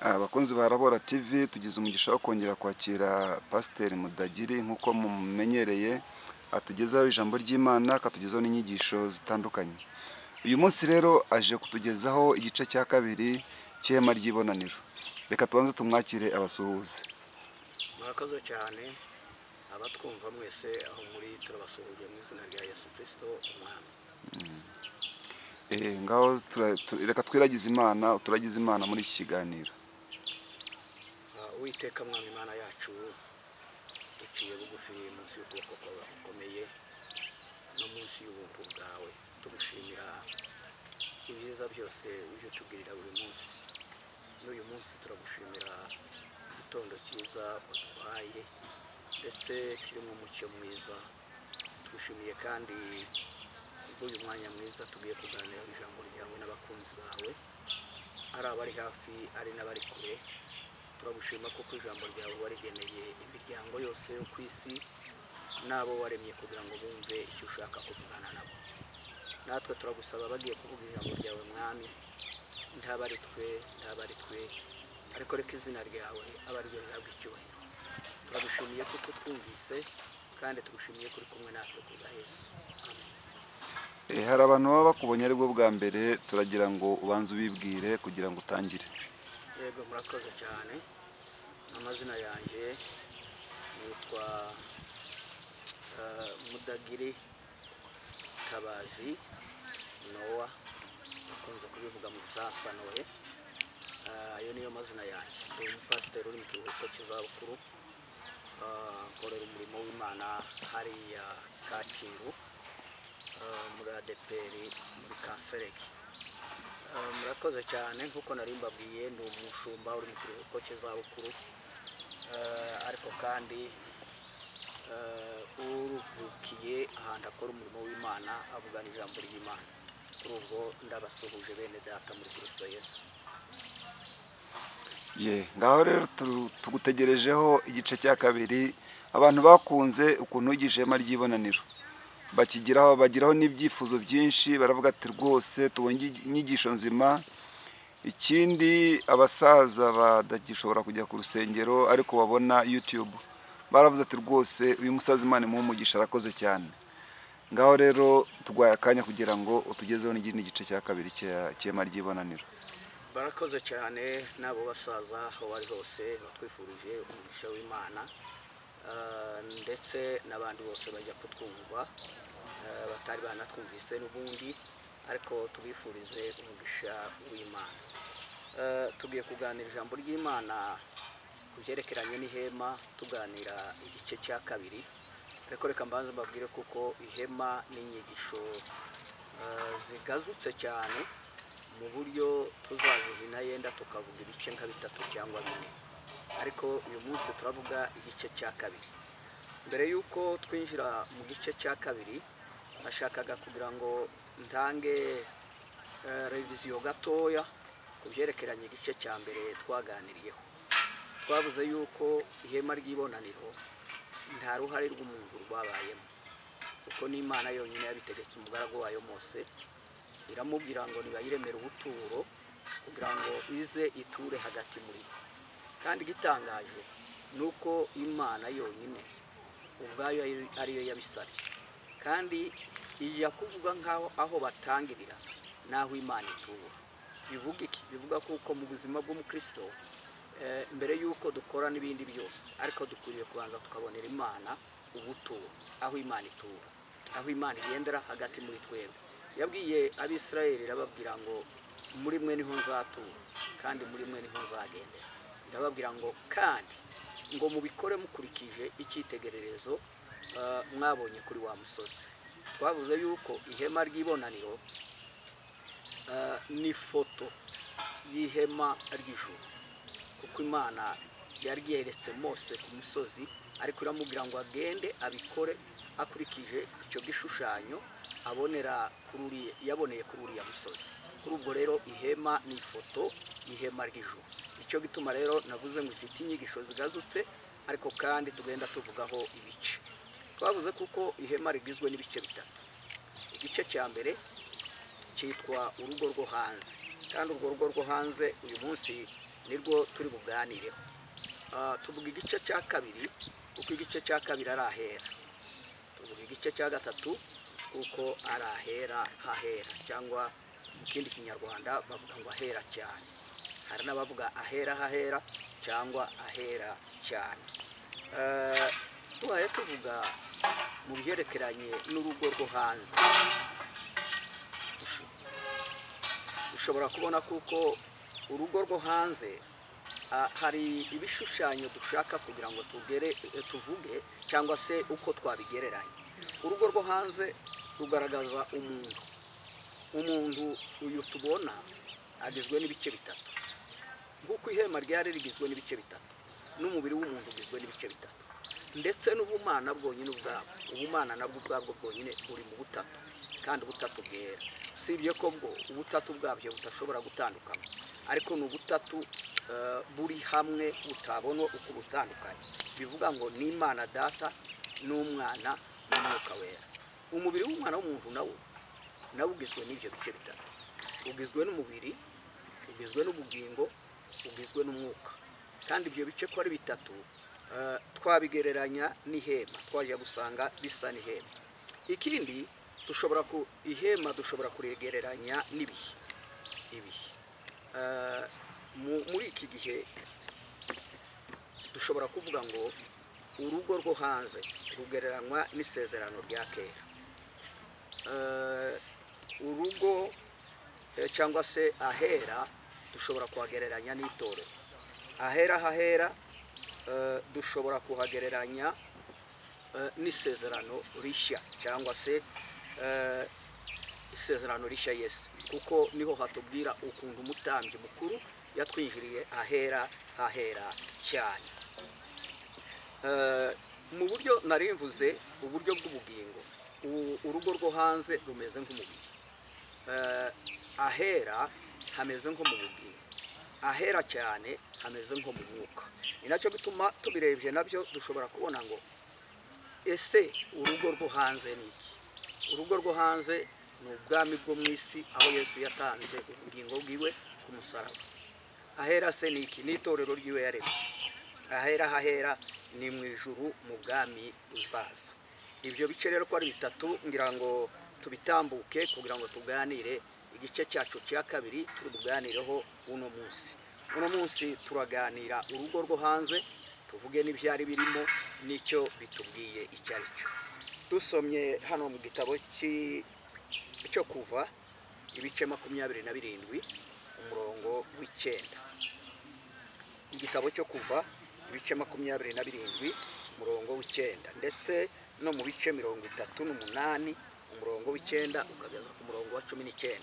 Abakunzi ba Rabora TV, tugize umugisha wo kongera kwakira Pasiteri Mudagiri nk'uko mumenyereye, atugezaho ijambo ry'Imana, akatugezaho n'inyigisho zitandukanye. Uyu munsi rero aje kutugezaho igice cya kabiri cy'ihema ry'ibonaniro. Reka tubanze tumwakire abasuhuze. Murakoze cyane abatwumva mwese aho muri, turabasuhuje mu izina rya Yesu Kirisito Umwami. Ngaho reka twiragize Imana, turagize Imana muri iki kiganiro. Uwiteka Mwami Imana yacu, duciye bugufi munsi y'ukuboko kwawe gukomeye no munsi y'ubuntu bwawe, tugushimira ibyiza byose ujya utugirira buri munsi. N'uyu munsi turagushimira igitondo cyiza waduhaye ndetse kirimo umucyo mwiza. Tugushimiye kandi kubw'uyu mwanya mwiza tugiye kuganiraho ijambo ryawe n'abakunzi bawe, ari abari hafi ari n'abari kure. Turagushima kuko ijambo ryawe warigeneye imiryango yose yo ku isi n'abo waremye kugira ngo bumve icyo ushaka kuvugana nabo. Natwe turagusaba, bagiye kuvuga ijambo ryawe Mwami, ntaba ari twe, ntaba ari twe, ariko reka izina ryawe abe ariryo rihabwa icyubahiro. Turagushimiye kuko twumvise kandi tugushimiye kuri kumwe natwe ku bwa Yesu, amen. Hari abantu baba bakubonye aribwo bwa mbere, turagira ngo ubanze ubibwire kugira ngo utangire. Yego, murakoze cyane. Amazina yanjye nitwa Mudagiri Tabazi Nowa, bakunze kubivuga mu Gifaransa Noe. Ayo niyo mazina yanjye. Ndi umupasiteri uri mu kiruhuko cy'izabukuru. Nkorera umurimo w'Imana hariya Kacyiru, muri ADEPR muri Kansereki. Murakoze cyane. Nk'uko nari mbabwiye, ni umushumba uri mu kiruhuko cy'izabukuru, ariko kandi uruhukiye ahantu akora umurimo w'Imana, avugana ijambo ry'Imana. Kuri ubwo ndabasuhuje bene data muri Kirisito Yesu. Ye, ngaho rero tugutegerejeho igice cya kabiri. Abantu bakunze ukuntu wigisha ihema ry'ibonaniro, bakigiraho bagiraho n'ibyifuzo byinshi, baravuga ati: "Rwose tubonye inyigisho nzima." Ikindi, abasaza badagishobora kujya ku rusengero ariko babona YouTube, baravuze ati: "Rwose uyu musaza Imana imuhe umugisha, arakoze cyane." Ngaho rero tuguhaye akanya kugira ngo utugezeho n'ikindi gice cya kabiri cy'ihema ry'ibonaniro. Barakoze cyane n'abo basaza aho bari hose batwifurije umugisha w'Imana, ndetse n'abandi bose bajya kutwumva, batari banatwumvise n'ubundi, ariko tubifurize umugisha w'Imana. Tugiye kuganira ijambo ry'Imana ku byerekeranye n'ihema, tuganira igice cya kabiri. Ariko reka mbanze mbabwire kuko ihema n'inyigisho zigazutse cyane mu buryo tuzazihina, yenda tukavuga ibice nka bitatu cyangwa bine, ariko uyu munsi turavuga igice cya kabiri. Mbere y'uko twinjira mu gice cya kabiri, nashakaga kugira ngo ntange révision gatoya ku byerekeranye igice cya mbere twaganiriyeho. Twavuze yuko ihema ry'ibonaniro nta ruhare rw'umuntu rwabayemo, kuko n'Imana yonyine yabitegetse umugaragu wayo Mose, iramubwira ngo nibayiremere ubuturo kugira ngo ize iture hagati muri bo. Kandi igitangaje ni uko Imana yonyine ubwayo ariyo yabisabye, kandi ijya kuvuga nk'aho aho batangirira n'aho Imana itura. Bivuga iki? Bivuga kuko mu buzima bw'umukristo, mbere y'uko dukora n'ibindi byose, ariko dukwiriye kubanza tukabonera Imana ubuturo, aho Imana itura, aho Imana igendera hagati muri twebwe. Yabwiye Abisirayeli, irababwira ngo: "Muri mwe niho nzatura kandi muri mwe niho nzagendera." Irababwira ngo kandi ngo mubikore mukurikije icyitegererezo mwabonye kuri wa musozi. Twavuze yuko ihema ry'ibonaniro ni foto y'ihema ry'ijuru, kuko Imana yari yeretse Mose ku musozi, ariko iramubwira ngo agende abikore akurikije icyo gishushanyo abonera kuri uriya, yaboneye kuri uriya musozi. Kuri ubwo rero ihema ni ifoto y'ihema ry'ijuru. Icyo gituma rero navuze ngo ifite inyigisho zigazutse, ariko kandi tugenda tuvugaho ibice. Twavuze kuko ihema rigizwe n'ibice bitatu. Igice cya mbere cyitwa urugo rwo hanze, kandi urwo rugo rwo hanze uyu munsi Nirwo turi buganireho. Tuvuga igice cya kabiri kuko igice cya kabiri ari ahera. Tuvuga igice cya gatatu kuko ari ahera hahera, cyangwa mu kindi Kinyarwanda bavuga ngo ahera cyane. Hari n'abavuga ahera hahera cyangwa ahera cyane. Tubaye tuvuga mu byerekeranye n'urugo rwo hanze, dushobora kubona kuko urugo rwo hanze hari ibishushanyo dushaka kugira ngo tugere tuvuge cyangwa se uko twabigereranya. Urugo rwo hanze rugaragaza umuntu. Umuntu uyu tubona agizwe n'ibice bitatu, nk'uko ihema ryari rigizwe n'ibice bitatu, n'umubiri w'umuntu ugizwe n'ibice bitatu, ndetse n'ubumana bwonyine ubwabwo, ubumana nabwo ubwabwo bwonyine buri mu butatu, kandi ubutatu bwera. Usibye ko bwo ubutatu bwabyo budashobora gutandukana, ariko ni ubutatu buri hamwe utabona uko butandukanye. Bivuga ngo ni Imana Data n'Umwana n'Umwuka Wera. Umubiri w'umwana w'umuntu nawo ugizwe n'ibyo bice bitatu: ugizwe n'umubiri, ugizwe n'ubugingo, ugizwe n'umwuka. Kandi ibyo bice ko ari bitatu, twabigereranya n'ihema, twajya gusanga bisa n'ihema. Ikindi dushobora ku ihema dushobora kurigereranya n'ibihe. Ibihe muri iki gihe dushobora kuvuga ngo urugo rwo hanze rugereranywa n'isezerano rya kera. Urugo cyangwa se ahera dushobora kuhagereranya n'itorero. Ahera hahera dushobora kuhagereranya n'isezerano rishya, cyangwa se isezerano rishya Yesu, kuko niho hatubwira ukuntu umutambyi mukuru yatwinjiriye ahera hahera cyane. Mu buryo nari mvuze uburyo bw'ubugingo, urugo rwo hanze rumeze nk'umubiri. Ahera hameze nko mu bugingo, ahera cyane hameze nko mu mwuka. Ni nacyo gituma tubirebye nabyo dushobora kubona ngo ese urugo rwo hanze ni iki? Urugo rwo hanze ni ubwami bwo mu isi, aho Yesu yatanze ubugingo bwiwe ku musaraba. Ahera se ni iki? Ni itorero ry'iwe yaremye. Ahera hahera ni mu ijuru, mu bwami buzaza. Ibyo bice rero ko ari bitatu, ngira ngo tubitambuke kugira ngo tuganire igice cyacu cya kabiri turi buganireho uno munsi. Uno munsi turaganira urugo rwo hanze, tuvuge n'ibyari birimo n'icyo bitubwiye icyo ari cyo. Dusomye hano mu gitabo cyo Kuva, ibice 27, umurongo wa 9. Igitabo cyo Kuva, ibice 27, umurongo wa 9, ndetse no mu bice 38, umurongo wa 9 ukageza ku murongo wa 19,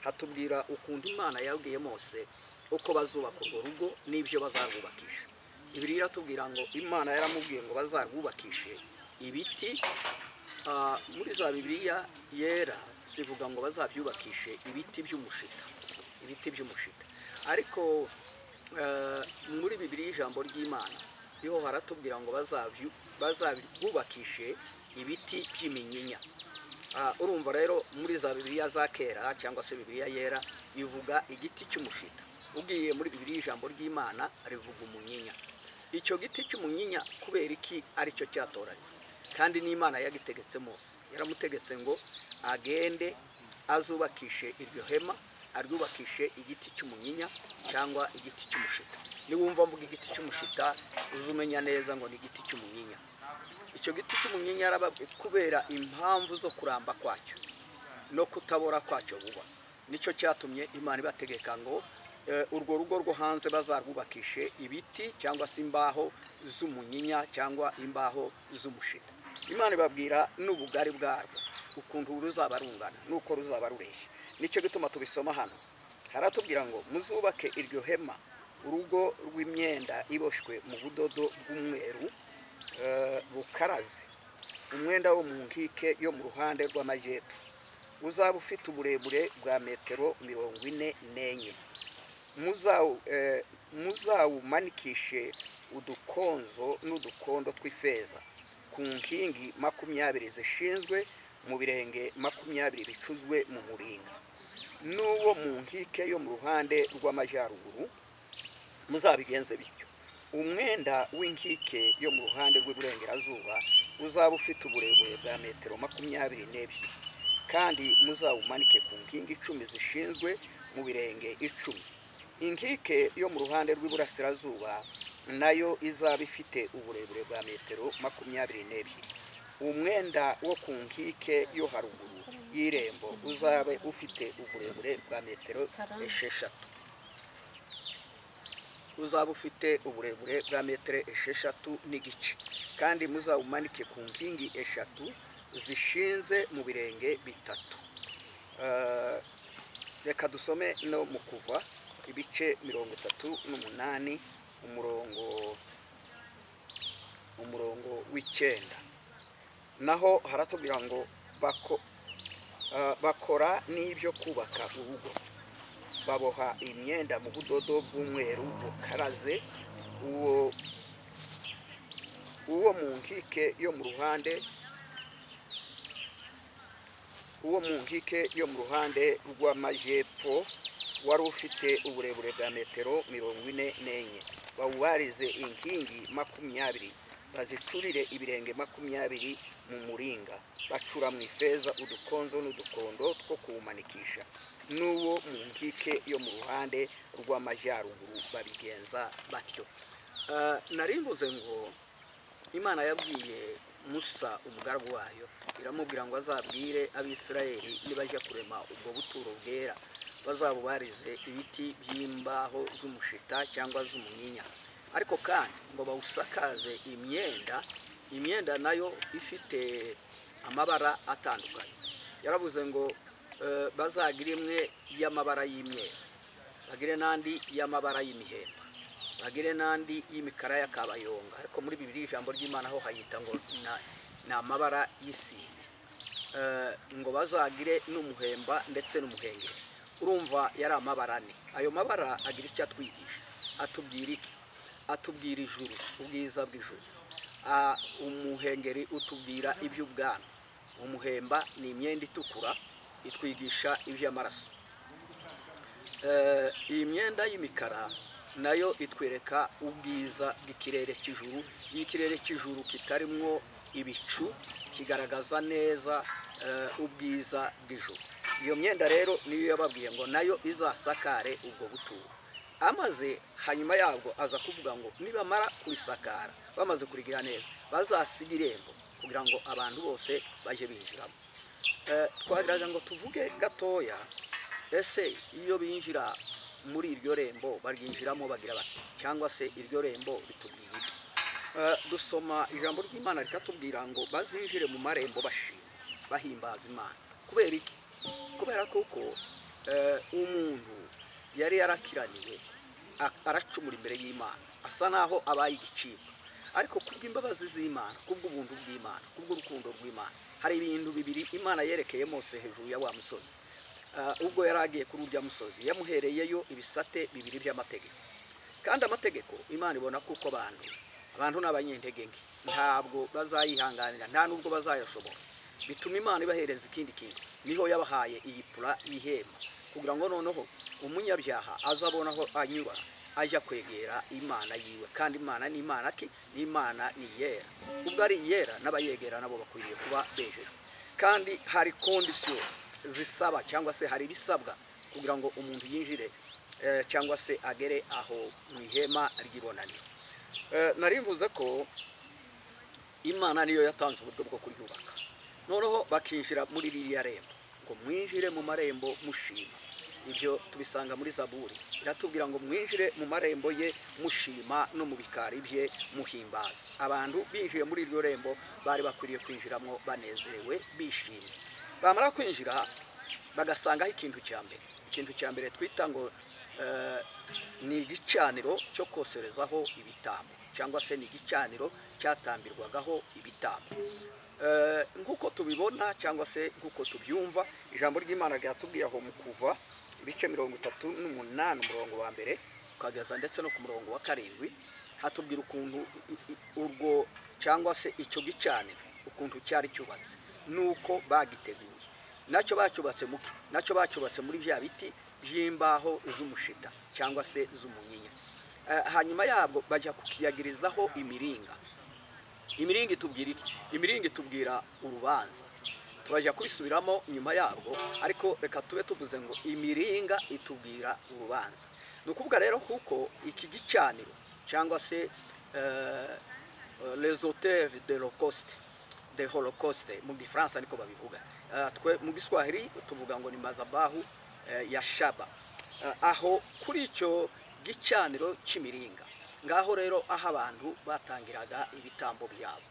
hatubwira ukuntu Imana yabwiye Mose uko bazubaka urwo rugo n'ibyo bazarwubakisha. Bibiliya iratubwira ngo Imana yaramubwiye ngo bazarwubakishe ibiti. Muri za Bibiliya yera zivuga ngo bazabyubakishe ibiti by'umushita, ibiti by'umushita. Ariko muri Bibiliya Ijambo ry'Imana niho haratubwira ngo bazabwubakishe ibiti by'iminyinya. Urumva rero muri za Bibiliya za kera cyangwa se Bibiliya yera ivuga igiti cy'umushita, ugiye muri Bibiliya Ijambo ry'Imana rivuga umunyinya. Icyo giti cy'umunyinya kubera iki aricyo cyatoranyijwe? Kandi n'Imana yagitegetse Mose, yaramutegetse ngo agende azubakishe iryo hema, aryubakishe igiti cy'umunyinya cyangwa igiti cy'umushita. Niwumva mvuga igiti cy'umushita, uze umenya neza ngo ni igiti cy'umunyinya. Icyo giti cy'umunyinya yarababwiye kubera impamvu zo kuramba kwacyo no kutabora kwacyo vuba. Nicyo cyatumye Imana ibategeka ngo urwo rugo rwo hanze bazarwubakishe ibiti cyangwa se imbaho z'umunyinya cyangwa imbaho z'umushita. Imana ibabwira n'ubugari bwarwo, ukuntu ruzaba rungana n'uko ruzaba rureshya. Nicyo gituma tubisoma hano, haratubwira ngo muzubake iryo hema urugo rw'imyenda iboshywe mu budodo bw'umweru bukaraze, umwenda wo mu nkike yo mu ruhande rw'amajyepfo. Uzaba ufite uburebure bwa metero 44. Muzawumanikishe udukonzo n'udukondo tw'ifeza ku nkingi 20 zishinzwe mu birenge 20 bicuzwe mu muringa. N'uwo mu nkike yo mu ruhande rw'amajyaruguru Muzabigenze bityo. Umwenda w'inkike yo mu ruhande rw'iburengerazuba uzaba ufite uburebure bwa metero 22, kandi muzawumanike ku nkingi 10 zishinzwe mu birenge 10. Inkike yo mu ruhande rw'iburasirazuba nayo izaba ifite uburebure bwa metero 22. Umwenda wo ku nkike yo haruguru y'irembo uzabe ufite uburebure bwa metero 6, uzaba ufite uburebure bwa metero 6.5, kandi muzawumanike ku nkingi 3 zishinze mu birenge 3. Reka dusome no mu Kuva ibice 38, umurongo w'9. Naho haratubwira ngo bakora n'ibyo kubaka urugo, baboha imyenda mu budodo bw'umweru bukaraze, uwo mu nkike yo mu ruhande, uwo mu nkike yo mu ruhande rw'amajyepfo wari ufite uburebure bwa metero 44, bawubarize inkingi 20, bazicurire ibirenge 20 mu muringa, bacura mu ifeza udukonzo n'udukondo two kuwumanikisha. N'uwo mu nkike yo mu ruhande rw'amajyaruguru babigenza batyo. Nari mvuze ngo Imana yabwiye Musa umugaragu wayo, iramubwira ngo azabwire Abisirayeli nibajya kurema ubwo buturo bwera bazabubarize ibiti by'imbaho z'umushita cyangwa z'umunyinya, ariko kandi ngo bawusakaze imyenda, imyenda nayo ifite amabara atandukanye. Yaravuze ngo bazagire imwe y'amabara y'imyeru, bagire n'andi y'amabara y'imihemba, bagire n'andi y'imikara y'akabayonga, ariko muri Bibiliya ijambo ry'Imana ho hayita ngo ni amabara y'isine. Ngo bazagire n'umuhemba ndetse n'umuhengeri. Urumva yari amabara ane. Ayo mabara agira icyo atwigisha. Atubwira iki? Atubwira ijuru, ubwiza bw'ijuru. Umuhengeri utubwira iby'ubwami. Umuhemba ni imyenda itukura itwigisha iby'amaraso. Iyi myenda y'imikara nayo itwereka ubwiza bw'ikirere cy'ijuru. Iyo ikirere cy'ijuru kitarimwo ibicu kigaragaza neza ubwiza bw'ijuru. Iyo myenda rero niyo yababwiye ngo nayo izasakare ubwo buturo. Amaze hanyuma yabwo aza kuvuga ngo nibamara kurisakara, bamaze kurigira neza, bazasiga irembo kugira ngo abantu bose bajye binjiramo. Twagiraga ngo tuvuge gatoya: ese iyo binjira muri iryo rembo baryinjiramo bagira bati, cyangwa se iryo rembo ritubwiye iki? Dusoma ijambo ry'Imana rikatubwira ngo bazinjire mu marembo bashima, bahimbaza Imana. Kubera iki? Kubera kuko umuntu yari yarakiraniwe, aracumura imbere y'Imana, asa naho abaye igicibwa, ariko kubw'imbabazi z'Imana, kubw'ubuntu bw'Imana, kubw'urukundo rw'Imana, hari ibintu bibiri Imana yerekeye Mose hejuru ya wa musozi. Ubwo yari agiye kuri urya musozi, yamuhereyeyo ibisate bibiri by'amategeko. Kandi amategeko Imana ibona kuko abantu ni abanyentege nke, ntabwo bazayihanganira, nta nubwo bazayashobora. Bituma Imana ibahereza ikindi kintu. Niho yabahaye iyi pura y'ihema, kugira ngo noneho umunyabyaha azabona aho anyura ajya kwegera Imana yiwe. Kandi Imana ni Imana ki? Ni Imana, ni iyera. Ubwo ari iyera, n'abayegera nabo bakwiriye kuba bejejwe. Kandi hari condition zisaba, cyangwa se hari ibisabwa kugira ngo umuntu yinjire cyangwa se agere aho mu ihema ry'ibonaniro. Nari mvuze ko Imana niyo yatanze uburyo bwo kuryubaka, noneho bakinjira muri ririya rembo, ngo mwinjire mu marembo mushima. Ibyo tubisanga muri Zaburi, iratubwira ngo mwinjire mu marembo ye mushima, no mu bikari bye muhimbaza. Abantu binjiye muri iryo rembo bari bakwiriye kwinjiramo banezerewe, bishimye. Bamara kwinjira bagasangaho ikintu cya mbere, ikintu cya mbere twita ngo ni igicaniro cyo koserezaho ibitambo, cyangwa se ni igicaniro cyatambirwagaho ibitambo. Nk'uko tubibona cyangwa se nk'uko tubyumva, ijambo ry'Imana ryatubwiye aho mu Kuva ibice 38, umurongo wa 1 ukageza ndetse no ku murongo wa 7, hatubwira ukuntu urwo cyangwa se icyo gicaniro ukuntu cyari cyubatse nuko bagiteguye. Nacyo bacyubatse muki? Nacyo bacyubatse muri bya biti by'imbaho z'umushita cyangwa se z'umunyinya. Hanyuma yabwo bajya kukiyagirizaho imiringa. Imiringa itubwira iki? Imiringa itubwira urubanza. Turajya kubisubiramo nyuma yabwo, ariko reka tube tuvuze ngo imiringa itubwira urubanza. Ni ukuvuga rero kuko iki gicaniro cyangwa se les autels de l'holocauste, de holocauste mu Gifaransa niko babivuga. Twe mu Giswahili tuvuga ngo ni madhabahu ya shaba. Aho kuri icyo gicaniro cy'imiringa, ngaho rero aho abantu batangiraga ibitambo byabo,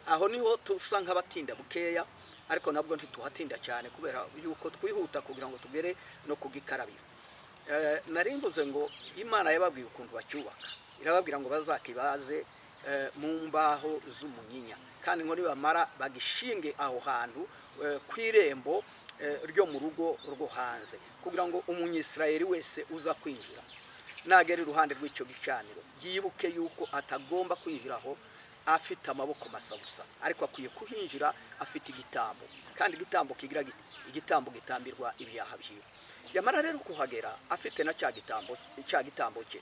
aho niho tusa nk'abatinda bukeya, ariko nabwo ntituhatinda cyane kubera yuko twihuta kugira ngo tugere no ku gikarabiro. Nari mvuze ngo Imana yababwiye ukuntu bacyubaka, irababwira ngo bazakibaze mu mbaho z'umunyinya, kandi ngo nibamara bagishinge aho hantu ku irembo ryo mu rugo rwo hanze, kugira ngo Umunyisirayeli wese uza kwinjira nagera iruhande rw'icyo gicaniro yibuke yuko atagomba kwinjira aho afite amaboko masa gusa, ariko akwiye kuhinjira afite igitambo, kandi igitambo kigira giti igitambo gitambirwa ibyaha byiwe. Yamara rero kuhagera afite na cya gitambo, cya gitambo cye,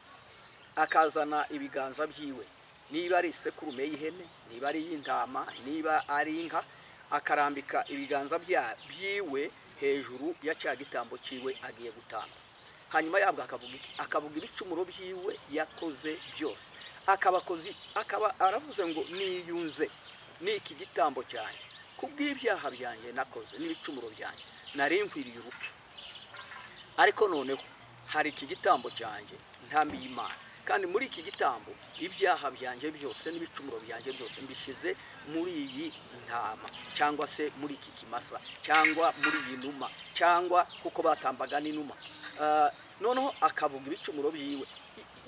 akazana ibiganza byiwe, niba ari isekurume y'ihene, niba ari iy'intama, niba ari inka, akarambika ibiganza byiwe hejuru ya cya gitambo cyiwe agiye gutamba. Hanyuma yabwo akavuga iki? Akavuga ibicumuro byiwe yakoze byose. Akaba akoze iki? Akaba aravuze ngo niyunze n'iki gitambo cyanjye kubw'ibyaha byanjye nakoze n'ibicumuro byanjye, nari nkwiriye urupfu, ariko noneho hari iki gitambo cyanjye ntambiye Imana, kandi muri iki gitambo ibyaha byanjye byose n'ibicumuro byanjye byose mbishyize muri iyi ntama, cyangwa se muri iki kimasa, cyangwa muri iyi numa, cyangwa kuko batambaga n'inuma. Noneho akavuga ibicumuro byiwe,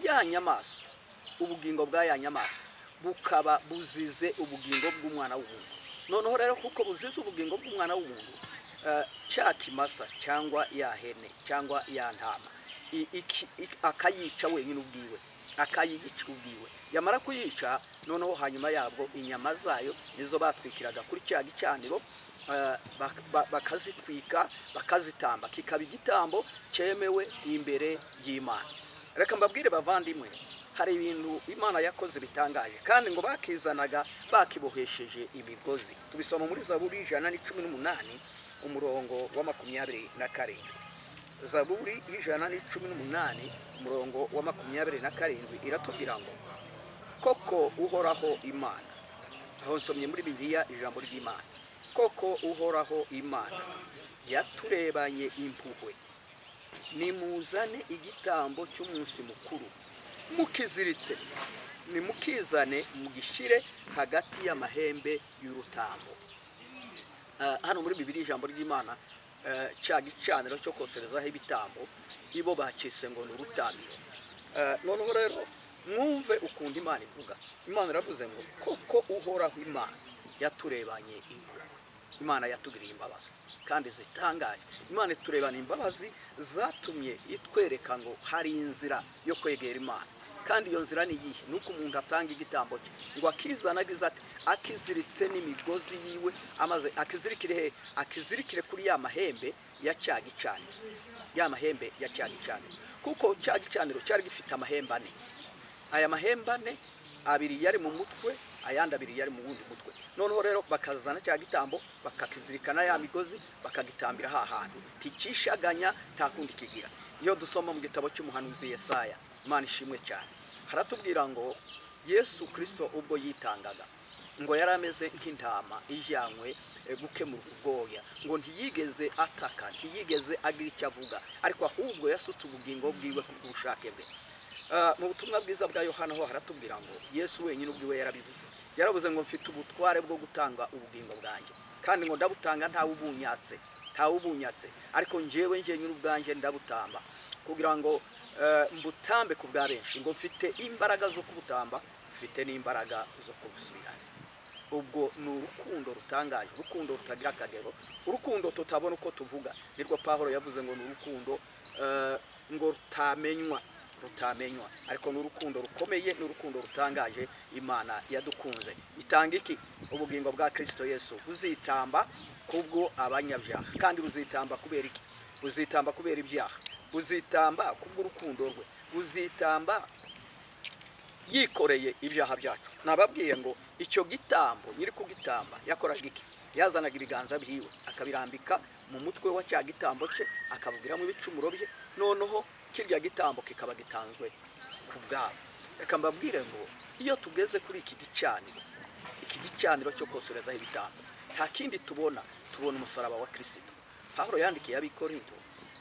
ya nyamaswa, ubugingo bwa ya nyamaswa bukaba buzize ubugingo bw'umwana w'umuntu. Noneho rero kuko buzize ubugingo bw'umwana w'umuntu, cya kimasa cyangwa ya hene cyangwa ya ntama akayica wenyine ubwiwe, akayiyicira ubwiwe. Yamara kuyica, noneho hanyuma yabwo inyama zayo nizo batwikiraga kuri cya gicaniro, bakazitwika, bakazitamba, kikaba igitambo cyemewe imbere y'Imana. Reka mbabwire bavandimwe, hari ibintu Imana yakoze bitangaje, kandi ngo bakizanaga bakibohesheje imigozi. Tubisoma muri Zaburi 118 umurongo wa 27. Zaburi 118 umurongo wa 27 iratubwira ngo koko Uhoraho Imana, aho nsomye muri Bibiliya ijambo ry'Imana, koko Uhoraho Imana yaturebanye impuhwe, nimuzane igitambo cy'umunsi mukuru mukiziritse, nimukizane mugishyire hagati y'amahembe y'urutambo. Hano muri Bibiliya ijambo ry'Imana, cya gicaniro cyo koserezaho ibitambo ibo bakise ngo ni urutambiro. Noneho rero mwumve ukuntu Imana ivuga. Imana iravuze ngo koko Uhoraho Imana yaturebanye impuhwe. Imana yatugiriye imbabazi kandi zitangaje. Imana iturebana imbabazi zatumye itwereka ngo hari inzira yo kwegera Imana. Kandi iyo nzira ni iyihe? Ni uko umuntu atanga igitambo cye, ngo akizana agize ati akiziritse n'imigozi yiwe, amaze akizirikire he? Akizirikire kuri ya mahembe ya cya gicaniro, ya mahembe ya cya gicaniro, kuko cya gicaniro cyari gifite amahembe ane. Aya mahembe ane, abiri yari mu mutwe, ayandi abiri yari mu wundi mutwe. Noneho rero bakazana cya gitambo, bakakizirikana ya migozi, bakagitambira ha hantu, tikishaganya, nta kundi kigira. Iyo dusoma mu gitabo cy'umuhanuzi Yesaya, Imana ishimwe cyane, haratubwira ngo Yesu Kirisito ubwo yitangaga, ngo yari ameze nk'intama ijyanywe gukemura ubwoya, ngo ntiyigeze ataka, ntiyigeze agira icyo avuga, ariko ahubwo yasutse ubugingo bwiwe ku bw'ubushake bwe. Mu butumwa bwiza bwa Yohana ho haratubwira ngo Yesu wenyine ubwiwe yarabivuze, yaravuze ngo mfite ubutware bwo gutanga ubugingo bwanjye, kandi ngo ndabutanga ntawe ubunyatse, ntawe ubunyatse, ariko njyewe njyenyine ubwanjye ndabutamba kugira ngo mbutambe ku bwa benshi, ngo mfite imbaraga zo kubutamba, mfite n'imbaraga zo kubusubirana. Ubwo ni urukundo rutangaje, urukundo rutagira akagero, urukundo tutabona uko tuvuga. Nirwo Pawulo yavuze ngo ni urukundo ngo rutamenywa, rutamenywa, ariko ni urukundo rukomeye, ni urukundo rutangaje Imana yadukunze. Itanga iki? Ubugingo bwa Kirisito Yesu buzitamba kubwo abanyabyaha. Kandi buzitamba kubera iki? Buzitamba kubera ibyaha, buzitamba kubw'urukundo rwe, buzitamba. Yikoreye ibyaha byacu. Nababwiye ngo icyo gitambo, nyiri kugitamba yakoraga iki? Yazanaga ibiganza byiwe akabirambika mu mutwe wa cya gitambo cye, akavugiramo ibicumuro bye, noneho kirya gitambo kikaba gitanzwe ku bwabo. Reka mbabwire ngo iyo tugeze kuri iki gicaniro, iki gicaniro cyo koserezaho ibitambo, nta kindi tubona, tubona umusaraba wa Kirisito. Pawulo yandikiye Abikorinto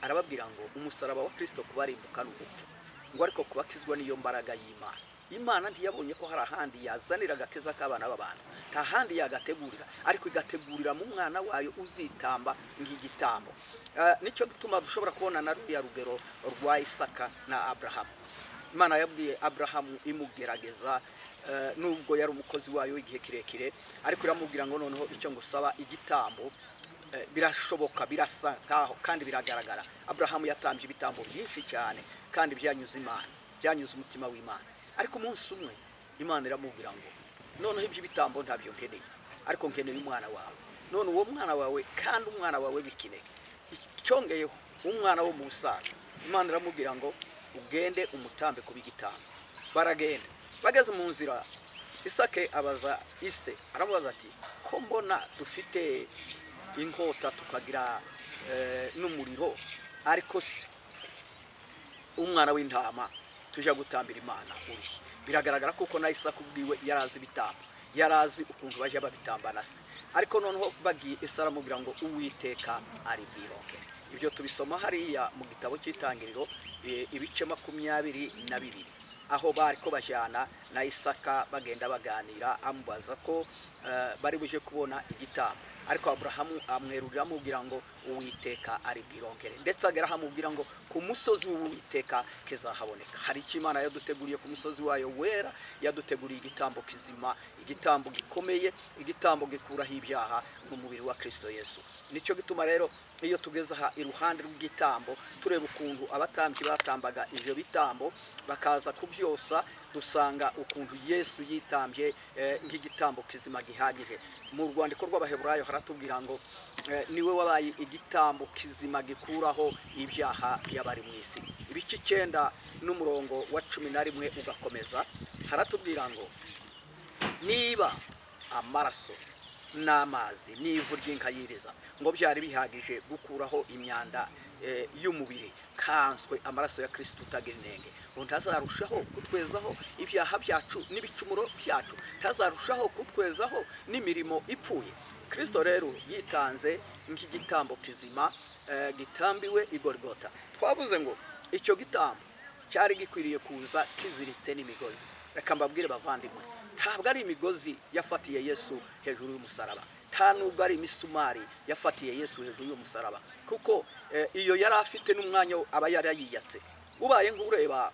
arababwira ngo umusaraba wa Kirisito kubarimbuka ni ubupfu, ngo ariko kubakizwa niyo mbaraga y'Imana. Imana ntiyabonye ko hari ahandi yazanira agakiza k'abana b'abantu, nta handi yagategurira, ariko igategurira mu mwana wayo uzitamba nk'igitambo. Nicyo gituma dushobora kubona na ruriya rugero rwa Isaka na Aburahamu. Imana yabwiye Aburahamu imugerageza, nubwo yari umukozi wayo w'igihe kirekire, ariko iramubwira ngo noneho icyo ngusaba igitambo. Birashoboka, birasa nkaho kandi biragaragara, Aburahamu yatambye ibitambo byinshi cyane kandi byanyuze Imana, byanyuze umutima w'Imana. Ariko umunsi umwe Imana iramubwira ngo noneho iby'ibitambo ntabyo nkeneye, ariko nkeneye umwana wawe. None uwo mwana wawe, kandi umwana wawe w'ikinege, icyongeyeho umwana wo mu busaza, Imana iramubwira ngo ugende umutambe kuba igitambo. Baragenda, bageze mu nzira Isake abaza ise, aramubaza ati: "Ko mbona dufite inkota, tukagira n'umuriro, ariko se umwana w'intama tujya gutambira Imana uri?" Biragaragara kuko na Isaka ubwiwe yari azi ibitambo, yari azi ukuntu bajya babitambana se. Ariko noneho bagiye, ise aramubwira ngo Uwiteka ari bwironkere. Ibyo tubisoma hariya mu gitabo cy'Itangiriro, ibice 22, aho bari ko bajyana na Isaka, bagenda baganira, amubaza ko bari buje kubona igitambo. Ariko Aburahamu amwerurira, amubwira ngo Uwiteka ari bwironkere, ndetse agera amubwira ngo ku musozi w'Uwiteka kizahaboneka. Hari icyo Imana yaduteguriye ku musozi wayo wera. Yaduteguriye igitambo kizima, igitambo gikomeye, igitambo gikuraho ibyaha mu mubiri wa Kirisito Yesu. Nicyo gituma rero iyo tugeze aha iruhande rw'igitambo, tureba ukuntu abatambyi batambaga ibyo bitambo, bakaza kubyosa, dusanga ukuntu Yesu yitambye nk'igitambo kizima gihagije. Mu rwandiko rw'Abaheburayo haratubwira ngo niwe wabaye igitambo kizima gikuraho ibyaha by'abari mu isi. Ibice 9 n'umurongo wa 11 ugakomeza, haratubwira ngo niba amaraso n'amazi n'ivu ry'inka yiriza ngo byari bihagije gukuraho imyanda y'umubiri, kanswe amaraso ya Kirisito utagira inenge, ngo ntazarushaho kutwezaho ibyaha byacu n'ibicumuro byacu, ntazarushaho kutwezaho n'imirimo ipfuye? Kirisito rero yitanze nk'igitambo kizima gitambiwe i Gorigota. Twavuze ngo icyo gitambo cyari gikwiriye kuza kiziritse n'imigozi. Reka mbabwire bavandimwe, ntabwo ari imigozi yafatiye Yesu hejuru y'umusaraba, nta nubwo ari imisumari yafatiye Yesu hejuru y'umusaraba, kuko iyo yari afite n'umwanya aba yarayiyatse. Ubaye nk'ureba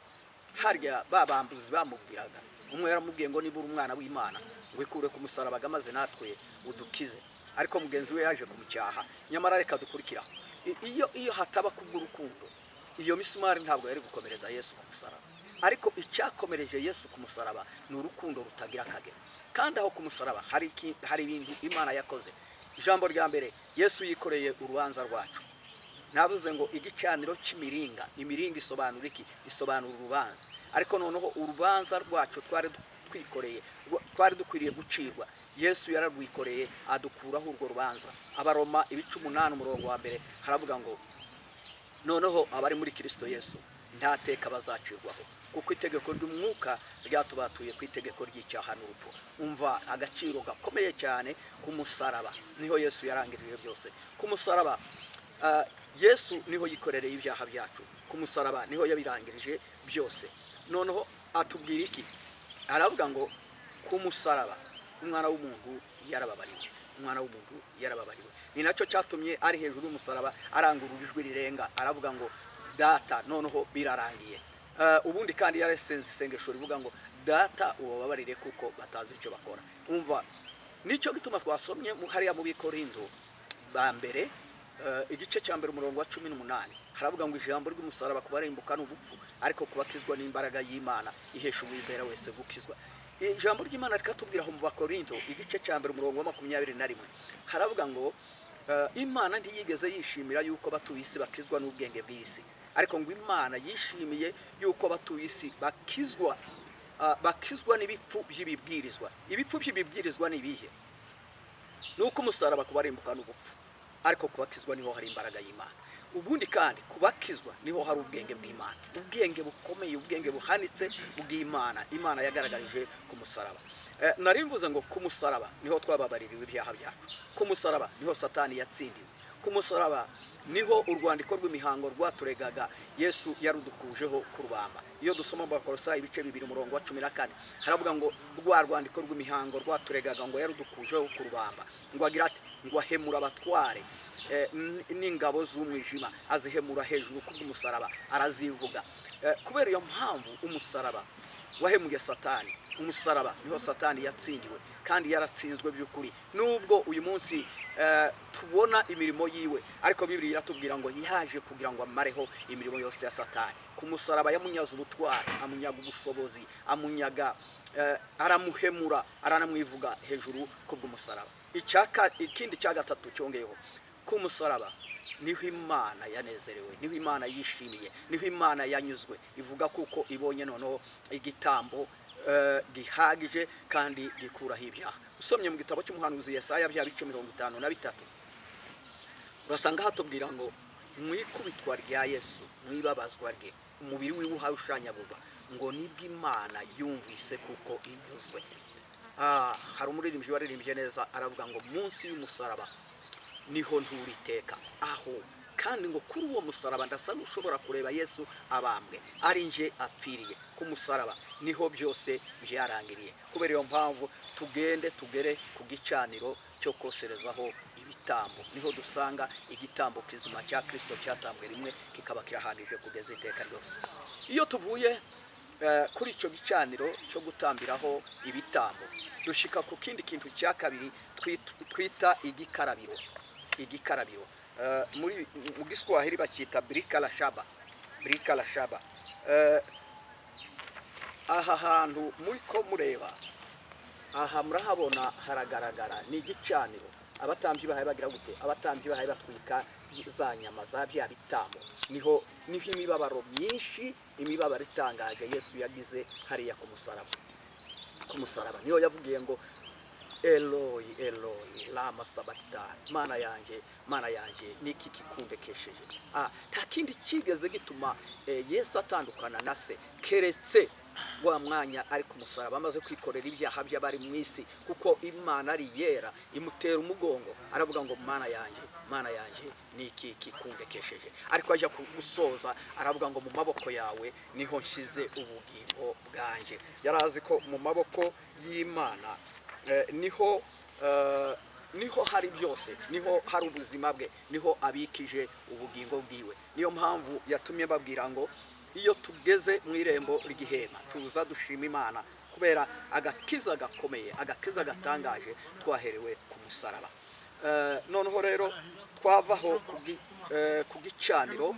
harya ba bambuzi bamubwiraga, umwe yaramubwiye ngo niba uri umwana w'Imana, ngo ikure ku musaraba maze natwe udukize, ariko mugenzi we yaje kumucyaha. Nyamara reka dukurikiraho. Iyo hataba kubw'urukundo, iyo misumari ntabwo yari gukomereza Yesu ku musaraba. Ariko icyakomereje Yesu ku musaraba ni urukundo rutagira akagero. Kandi aho ku musaraba hari ibintu Imana yakoze. Ijambo rya mbere, Yesu yikoreye urubanza rwacu. Navuze ngo igicaniro cy'imiringa. Imiringa isobanura iki? Isobanura urubanza. Ariko noneho urubanza rwacu twari twikoreye, twari dukwiriye gucirwa, Yesu yararwikoreye, adukuraho urwo rubanza. Abaroma ibice 8 umurongo wa 1 haravuga ngo noneho abari muri Kirisito Yesu nta teka bazacirwaho, kuko itegeko ry'umwuka ryatubatuye ku itegeko ry'icyaha n'urupfu. Umva agaciro gakomeye cyane ku musaraba, niho Yesu yarangirije byose. Ku musaraba Yesu niho yikorereye ibyaha byacu, ku musaraba niho yabirangirije byose. Noneho atubwira iki? Aravuga ngo ku musaraba umwana w'umuntu yarababariwe, umwana w'umuntu yarababariwe. Ni nacyo cyatumye ari hejuru y'umusaraba arangurura ijwi rirenga, aravuga ngo "Data, noneho birarangiye." Ubundi kandi yarasenze isengesho rivuga ngo "Data, ubababarire kuko batazi icyo bakora." Umva, nicyo gituma twasomye hariya mu Bikorindo ba mbere, igice cya 1 umurongo wa 18, haravuga ngo ijambo ry'umusaraba kubarimbuka ni ubupfu, ariko kubakizwa n'imbaraga y'Imana ihesha uwizera wese gukizwa. Ijambo ry'Imana rikatubwira aho mu Bakorinto igice cya 1 umurongo wa 21, haravuga ngo Imana ntiyigeze yishimira yuko batuye isi bakizwa n'ubwenge bw'isi, ariko ngo Imana yishimiye yuko batuye isi bakizwa. Bakizwa n'ibipfu by'ibibwirizwa. Ibipfu by'ibibwirizwa ni ibihe? Ni uko umusaraba kubarimbuka n'ubupfu, ariko kubakizwa niho hari imbaraga y'Imana. Ubundi kandi kubakizwa niho hari ubwenge bw'Imana, ubwenge bukomeye, ubwenge buhanitse bw'Imana, Imana yagaragarije ku musaraba. Nari mvuze ngo ku musaraba niho twababaririwe ibyaha byacu, ku musaraba niho Satani yatsindiwe, ku musaraba niho urwandiko rw'imihango rwaturegaga Yesu yarudukujeho ku rubamba. Iyo dusoma mu Bakolosayi ibice 2 umurongo wa 14, haravuga ngo rwa rwandiko rw'imihango rwaturegaga ngo yarudukujeho ku rubamba, ngo agira ati ngo ahemura abatware n'ingabo z'umwijima, azihemura hejuru kubw'umusaraba, arazivuga. Kubera iyo mpamvu umusaraba wahemuye Satani, umusaraba niho Satani yatsindiwe, kandi yaratsinzwe by'ukuri. Nubwo uyu munsi tubona imirimo yiwe, ariko Bibiliya iratubwira ngo yaje kugira ngo amareho imirimo yose ya Satani. Ku musaraba yamunyaze ubutwari, amunyaga ubushobozi, amunyaga, aramuhemura, aranamwivuga hejuru kubw'umusaraba. Ikindi cya gatatu cyongeyeho, ku musaraba niho Imana yanezerewe, niho Imana yishimiye, niho Imana yanyuzwe, ivuga kuko ibonye noneho igitambo gihagije kandi gikuraho ibyaha. Usomye mu gitabo cy'umuhanuzi Yesaya bya bice 53, urasanga hatubwira ngo mu ikubitwa rya Yesu, mu ibabazwa rye, umubiri wiwe uharushanyagurwa, ngo nibwo Imana yumvise kuko inyuzwe. Hari umuririmbyi waririmbye neza, aravuga ngo munsi y'umusaraba niho ntura iteka, aho kandi ngo kuri uwo musaraba ndasa n'ushobora kureba Yesu abambwe, ari nje apfiriye. Ku musaraba niho byose byarangiriye. Kubera iyo mpamvu tugende tugere ku gicaniro cyo koserezaho ibitambo, niho dusanga igitambo kizima cya Kristo cyatambwe rimwe kikaba kirahagije kugeza iteka ryose. Iyo tuvuye kuri icyo gicaniro cyo gutambiraho ibitambo, dushika ku kindi kintu cya kabiri twita igikarabiro. Igikarabiro muri mu Giswahili bacyita birika la shaba, birika la shaba. Aha hantu muri ko mureba aha, murahabona haragaragara, ni igicaniro. Abatambyi bahaye bagira gute? Abatambyi bahaye batwika za nyama za bya bitambo. Niho imibabaro myinshi, imibabaro itangaje Yesu yagize hariya ku musaraba. Ku musaraba niho yavugiye ngo Eloyi, Eloyi, lama sabakitani, Mana yanjye, Mana yanjye, niki kikundekesheje? Nta kindi kigeze gituma Yesu atandukana na se keretse wa mwanya ari ku musaraba, amaze kwikorera ibyaha by'abari mu isi, kuko Imana ari yera, imutera umugongo, aravuga ngo Mana yanjye, Mana yanjye, niki kikundekesheje? Ariko ajya gusoza aravuga ngo mu maboko yawe niho nshyize ubugingo bwanjye. Yari azi ko mu maboko y'Imana niho hari byose, niho hari ubuzima bwe, niho abikije ubugingo bwiwe. Niyo mpamvu yatumye babwira ngo iyo tugeze mu irembo ry'ihema tuza dushima Imana kubera agakiza gakomeye, agakiza gatangaje twaherewe ku musaraba. Noneho rero twavaho ku gicaniro,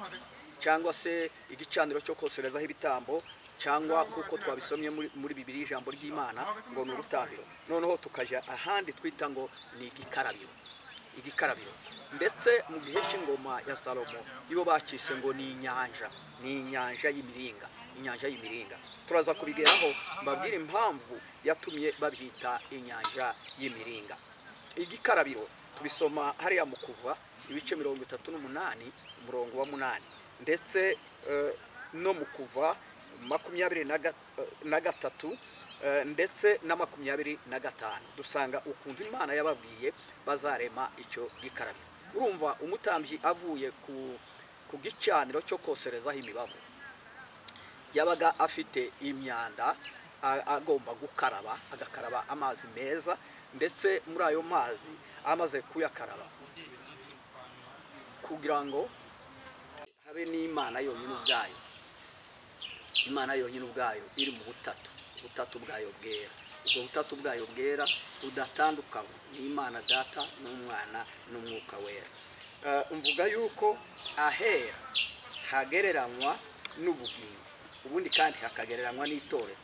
cyangwa se igicaniro cyo koserezaho ibitambo, cyangwa kuko twabisomye muri Bibiliya ijambo ry'Imana ngo ni urutambiro. Noneho tukajya ahandi twita ngo ni igikarabiro. Igikarabiro ndetse mu gihe cy'ingoma ya Salomo ibo bakise ngo ni inyanja, ni inyanja y'imiringa, inyanja y'imiringa. Turaza kubigeraho mbabwire impamvu yatumye babyita inyanja y'imiringa. Igikarabiro tubisoma hariya mu Kuva ibice 38 umurongo wa 8, ndetse no mu Kuva 23, ndetse na 25, dusanga ukuntu Imana yababwiye bazarema icyo gikarabiro. Urumva umutambyi avuye ku gicaniro cyo koserezaho imibavu, yabaga afite imyanda agomba gukaraba, agakaraba amazi meza, ndetse muri ayo mazi amaze kuyakaraba, kugira ngo habe n'Imana yonyine ubwayo, Imana yonyine ubwayo iri mu butatu, ubutatu bwayo bwera, ubwo butatu bwayo bwera budatandukanywa, ni Imana Data n'Umwana n'Umwuka Wera. Mvuga yuko ahera hagereranywa n'ubugingo, ubundi kandi hakagereranywa n'itorero,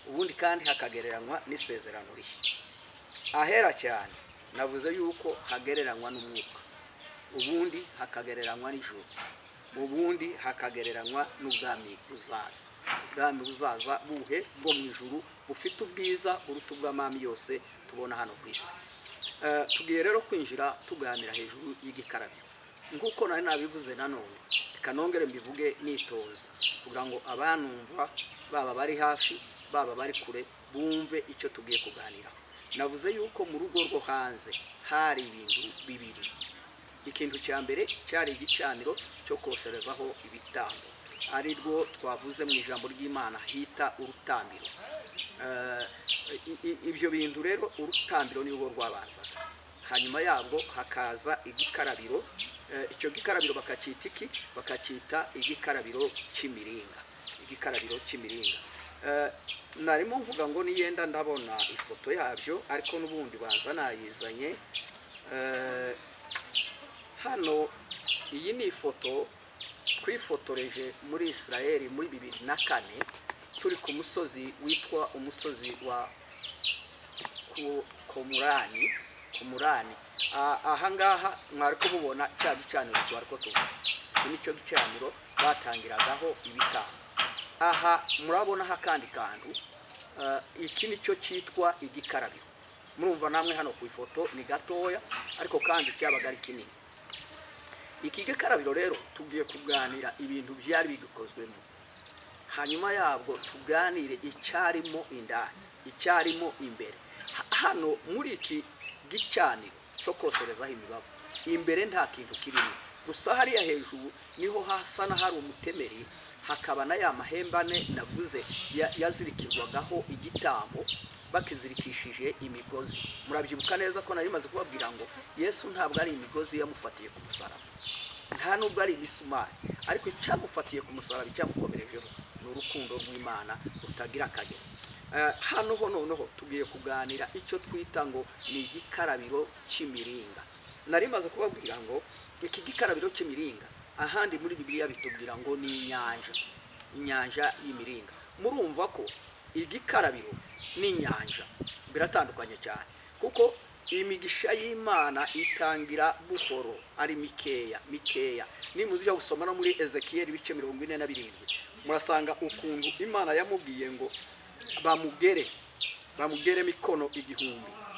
ubundi kandi hakagereranywa n'isezerano rishya. Ahera cyane navuze yuko hagereranywa n'umwuka, ubundi hakagereranywa n'ijuru, ubundi hakagereranywa n'ubwami buzaza. Ubwami buzaza buhe bwo mu ijuru bufite ubwiza buruta ubw'amami yose tubona hano ku isi. Tugiye rero kwinjira tuganira hejuru y'igikarabiro nk'uko nari nabivuze. Nanone reka nongere mbivuge nitonze kugira ngo abanumva, baba bari hafi, baba bari kure, bumve icyo tugiye kuganiraho. Navuze yuko mu rugo rwo hanze hari ibintu bibiri. Ikintu cya mbere cyari igicaniro cyo koserezaho ibitambo, ari rwo twavuze mu ijambo ry'Imana hita urutambiro. Ibyo bintu rero, urutambiro nirwo rwabanzaga, hanyuma yabwo hakaza igikarabiro. Icyo gikarabiro bakacyita iki? Bakacyita igikarabiro cy'imiringa, igikarabiro cy'imiringa. Narimo mvuga ngo niyenda ndabona ifoto yabyo, ariko n'ubundi baza nayizanye. Hano iyi ni ifoto twifotoreje muri Israel muri 2004, turi ku musozi witwa umusozi wa Komurani. Komurani. Ahangaha mwari ko mubona cya gicaniro twari ko tuvuga. Iki nicyo gicaniro batangiragaho ibitambo. Aha murabonaho akandi kantu. Iki nicyo cyitwa igikarabiro. Murumva namwe hano ku ifoto ni gatoya, ariko kandi cyabaga ari kinini. Iki gikarabiro rero tugiye kuganira ibintu byari bigikozwemo, hanyuma yabwo tuganire icyarimo indani, icyarimo imbere. Hano muri iki gicaniro cyo koserezaho imibavu, imbere nta kintu kirimo, gusa hariya hejuru niho hasa n'ahari umutemeri, hakaba na ya mahembe ane navuze yazirikirwagaho igitambo bakizirikishije imigozi. Murabyibuka neza ko nari maze kubabwira ngo Yesu ntabwo ari imigozi yamufatiye ku musaraba, nta nubwo ari imisumari, ariko icyamufatiye ku musaraba, icyamukomerejeho ni urukundo rw'Imana rutagira akagero. Hano ho noneho tugiye kuganira icyo twita ngo ni igikarabiro cy'imiringa. Nari maze kubabwira ngo iki gikarabiro cy'imiringa, ahandi muri Bibiliya bitubwira ngo ni inyanja, inyanja y'imiringa. Murumva ko igikarabiro n'inyanja biratandukanye cyane, kuko imigisha y'Imana itangira buhoro, ari mikeya mikeya. Nimujya gusoma no muri Ezekiyeli ibice 47, murasanga ukuntu Imana yamubwiye ngo bamugere imikono 1000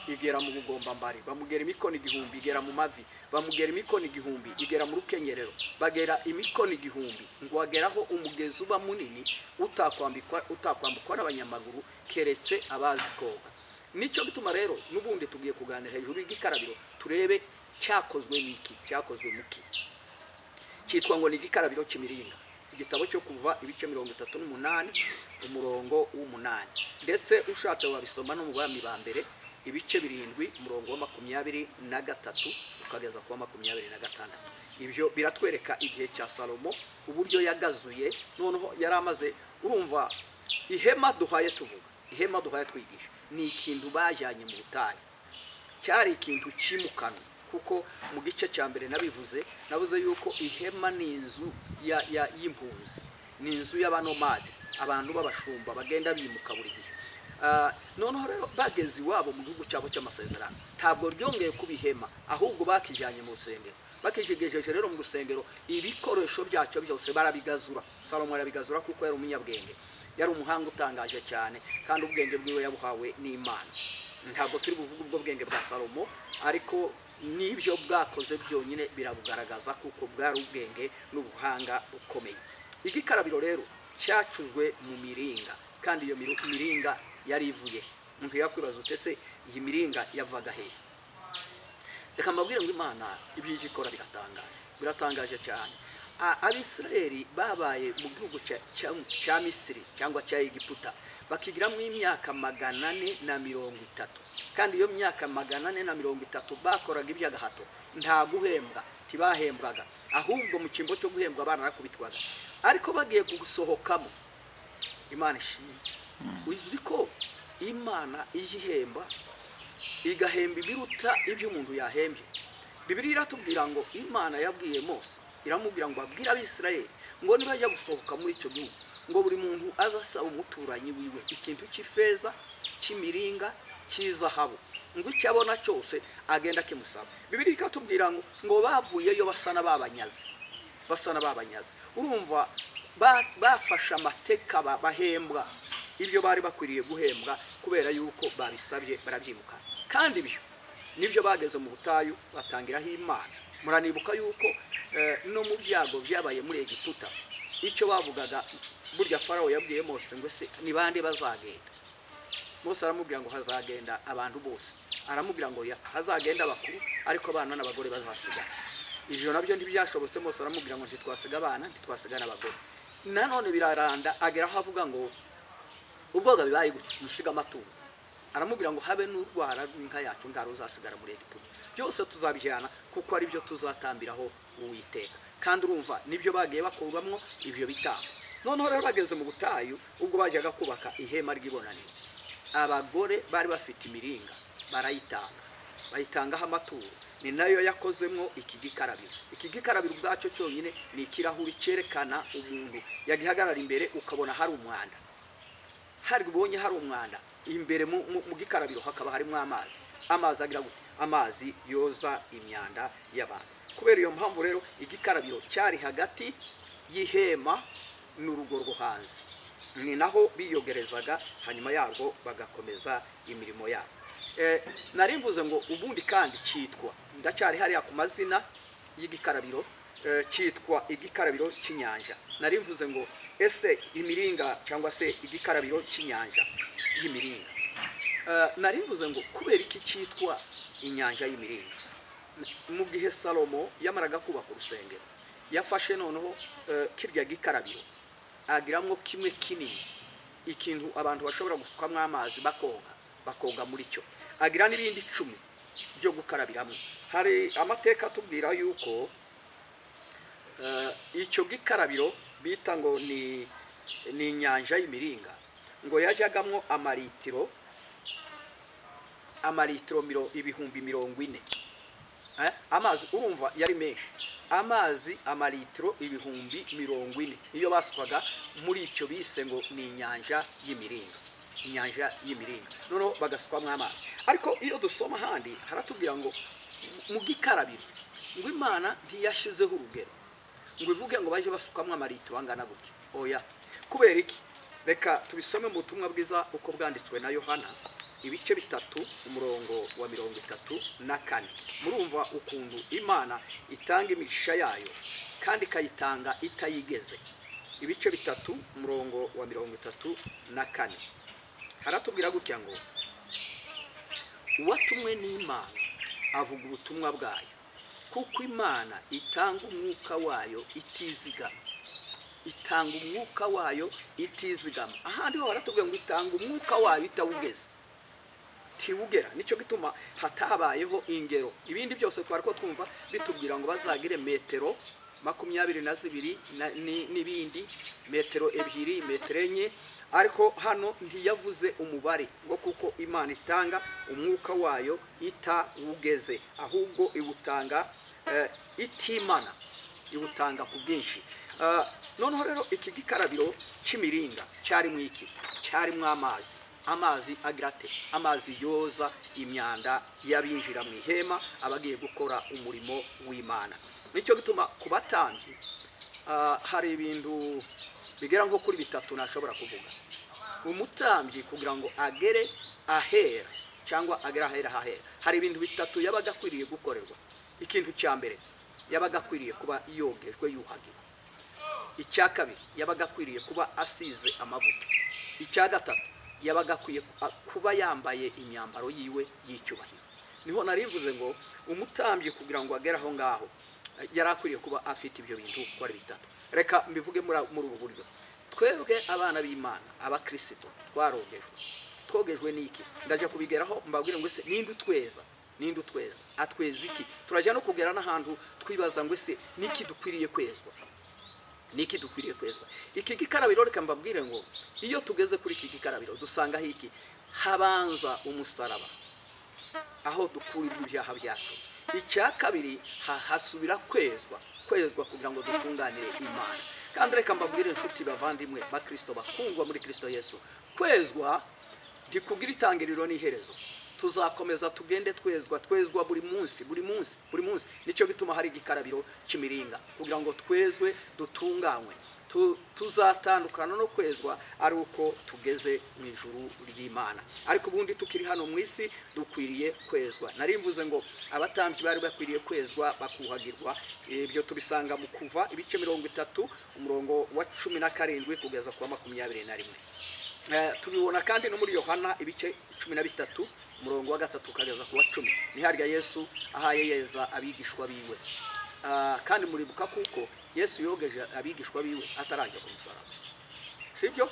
igera mu bugombambari, bamugera imikono 1000 igera mu mavi, bamugera imikono 1000 igera mu rukenyerero, bagera imikono 1000 ngo ageraho umugezi uba munini utakwambukwa n'abanyamaguru keretse abazi koga. Nicyo gituma rero n'ubundi tugiye kuganira hejuru y'igikarabiro, turebe cyakozwe n'iki, cyakozwe muki, cyitwa ngo ni igikarabiro cy'imiringa. Igitabo cyo Kuva ibice 38 umurongo w'umunani, ndetse ushatse wabisoma no mu Bami ba Mbere ibice 7 umurongo wa 23 ukageza ku wa 26. Ibyo biratwereka igihe cya Salomo, uburyo yagazuye. Noneho yari amaze, urumva ihema duhaye tuvuga, ihema duhaye twigisha, ni ikintu bajyanye mu butayu, cyari ikintu cyimukanwa, kuko mu gice cya mbere nabivuze, navuze yuko ihema ni inzu y'impunzi, ni inzu y'abanomade, abantu b'abashumba bagenda bimuka buri gihe. Noneho rero bageze iwabo mu gihugu cyabo cy'amasezerano, ntabwo ryongeye kuba ihema, ahubwo bakijyanye mu rusengero. Bakigejeje rero mu rusengero, ibikoresho byacyo byose barabigazura. Salomo arabigazura kuko yari umunyabwenge, yari umuhanga utangaje cyane, kandi ubwenge bwiwe yabuhawe n'Imana. Ntabwo turi buvuge ubwo bwenge bwa Salomo, ariko n'ibyo bwakoze byonyine birabugaragaza, kuko bwari ubwenge n'ubuhanga bukomeye. Igikarabiro rero cyacuzwe mu miringa, kandi iyo miringa yari ivuye he? Umuntu yakwibaza ute se iyi miringa yavaga hehe? Reka mbabwire ngo Imana ibyo ijya ikora biratangaje, biratangaje cyane. Abisirayeli babaye mu gihugu cya Misiri cyangwa cya Egiputa, bakigiramo imyaka 430, kandi iyo myaka 430 bakoraga iby'agahato, nta guhembwa, ntibahembwaga, ahubwo mu cyimbo cyo guhembwa baranakubitwaga. Ariko bagiye gusohokamo, Imana ishimwe, uzi ko Imana ijya ihemba, igahemba ibiruta ibyo umuntu yahembye. Bibiliya iratubwira ngo Imana yabwiye Mose, iramubwira ngo abwire Abisirayeli ngo nibajya gusohoka muri icyo gihugu, ngo buri muntu azasaba umuturanyi wiwe ikintu cy'ifeza, cy'imiringa, cy'izahabu, ngo icyo abona cyose agenda akimusaba. Bibiliya ikatubwira ngo bavuyeyo basa n'ababanyaze, basa n'ababanyaze. Urumva Bafashe amateka, bahembwa ibyo bari bakwiriye guhembwa kubera yuko babisabye, barabyimuka. Kandi ibyo nibyo bageze mu butayu batangiraho Imana. Muranibuka yuko no mu byago byabaye muri Egiputa, icyo bavugaga, burya Farawo yabwiye Mose ngo: "Ese ni bande bazagenda?" Mose aramubwira ngo: "Hazagenda abantu bose." Aramubwira ngo: "Hazagenda abakuru, ariko abana n'abagore bazasigara." Ibyo nabyo ntibyashobotse. Mose aramubwira ngo: "Ntitwasiga abana, ntitwasiga n'abagore." Nanone biraranda, agera aho avuga ngo: "Ubwoga bibaye gutya, musiga amatungo." Aramubwira ngo: "Habe n'urwara rw'inka yacu ntaruzasigara muri Egiputa, byose tuzabijyana kuko ari byo tuzatambiraho Uwiteka." Kandi urumva nibyo bagiye bakurwamwo ibyo bitambo. Noneho rero bageze mu butayu, ubwo bajyaga kubaka ihema ry'ibonaniro, abagore bari bafite imiringa barayitanga, bayitangaho amaturo. Ni nayo yakozemwo iki gikarabiro. Iki gikarabiro ubwacyo cyonyine ni ikirahuri cyerekana umuntu yagihagarara imbere ukabona hari umwanda, hari ubonye hari umwanda imbere mu gikarabiro, hakaba harimo amazi. Amazi agira gute? Amazi yoza imyanda y'abantu. Kubera iyo mpamvu rero, igikarabiro cyari hagati y'ihema n'urugo rwo hanze, ni naho biyogerezaga, hanyuma yarwo bagakomeza imirimo yabo. Nari mvuze ngo ubundi kandi cyitwa, ndacyari hariya ku mazina y'igikarabiro, cyitwa igikarabiro cy'inyanja. Nari mvuze ngo ese imiringa cyangwa se igikarabiro cy'inyanja y'imiringa. Nari mvuze ngo kubera iki cyitwa inyanja y'imiringa? Mu gihe Salomo yamaraga kubaka urusengero, yafashe noneho kirya gikarabiro agiramwo kimwe kinini, ikintu abantu bashobora gusukamo amazi bakoga, bakoga muri cyo, agira n'ibindi 10 byo gukarabiramo. Hari amateka atubwira yuko icyo gikarabiro bita ngo ni inyanja y'imiringa, ngo yajyagamwo amaritiro 40,000. Amazi urumva yari menshi, amazi amaritiro 40,000 niyo basukwaga muri icyo bise ngo ni inyanja y'imiringa, inyanja y'imiringa. Noneho bagasukwamo amazi. Ariko iyo dusoma ahandi haratubwira ngo mu gikarabiro, ngo Imana ntiyashyizeho urugero ngo ivuge ngo baje basukamo amaritiro angana gutya. Oya. Kubera iki? Reka tubisome mu butumwa bwiza uko bwanditswe na Yohana, ibice 3, umurongo wa 34. Murumva ukuntu Imana itanga imigisha yayo kandi ikayitanga itayigeze. Ibice 3, umurongo wa 34, haratubwira gutya ngo: "Uwatumwe n'Imana avuga ubutumwa bwayo, kuko Imana itanga umwuka wayo itizigama." Itanga umwuka wayo itizigama. Ahandi ho haratubwira ngo itanga umwuka wayo itawugeze, tiwugera. Nicyo gituma hatabayeho ingero. Ibindi byose twari ko twumva bitubwira ngo bazagire metero 22 n'ibindi, metero 2, metero 4, ariko hano ntiyavuze umubare, ngo kuko Imana itanga umwuka wayo itawugeze, ahubwo iwutanga itimana, iwutanga ku bwinshi. Noneho rero iki gikarabiro cy'imiringa cyarimo iki? Cyarimo amazi. Amazi agira ate? Amazi yoza imyanda y'abinjira mu ihema, abagiye gukora umurimo w'Imana. Nicyo gituma ku batambyi hari ibintu bigera nko kuri bitatu nashobora kuvuga. Umutambyi kugira ngo agere ahera cyangwa agere ahera hahera, hari ibintu bitatu yabaga akwiriye gukorerwa. Ikintu cya mbere, yabaga akwiriye kuba yogejwe, yuhagiwe. Icya kabiri, yabaga akwiriye kuba asize amavuta. Icya gatatu, yabaga akwiye kuba yambaye imyambaro yiwe y'icyubahiro. Niho nari mvuze ngo umutambyi kugira ngo agere aho ngaho yari akwiriye kuba afite ibyo bintu uko ari bitatu. Reka mbivuge muri ubu buryo: twebwe abana b'Imana, abakirisito, twarogejwe. Twogejwe n'iki? Ndajya kubigeraho mbabwire ngo ese ninde utweza? Ninde utweza? Atweza iki? Turajya no kugera n'ahantu twibaza ngo ese niki dukwiriye kwezwa? Niki dukwiriye kwezwa? Iki gikarabiro, reka mbabwire ngo iyo tugeze kuri iki gikarabiro dusangaho iki? Habanza umusaraba, aho dukurirwa ibyaha byacu. Icya kabiri, hasubira kwezwa, kwezwa kugira ngo dutunganire Imana. Kandi reka mbabwire, inshuti bavandimwe bakristo bakundwa muri Kristo Yesu, kwezwa ntikugira itangiriro n'iherezo. Tuzakomeza tugende twezwa, twezwa buri munsi, buri munsi, buri munsi. Nicyo gituma hari igikarabiro cy'imiringa, kugira ngo twezwe, dutunganywe. Tuzatandukana no kwezwa ari uko tugeze mu ijuru ry'Imana. Ariko ubundi tukiri hano mu isi dukwiriye kwezwa. Nari mvuze ngo abatambyi bari bakwiriye kwezwa bakuhagirwa. Ibyo tubisanga mu Kuva ibice 30, umurongo wa 17 kugeza ku wa 21. Tubibona kandi no muri Yohana ibice 13, umurongo wa 3 ukageza ku wa 10. Ni harya Yesu ahaye yeza abigishwa biwe. Kandi muribuka kuko Yesu yogeje abigishwa biwe atarajya ku musaraba, sibyo?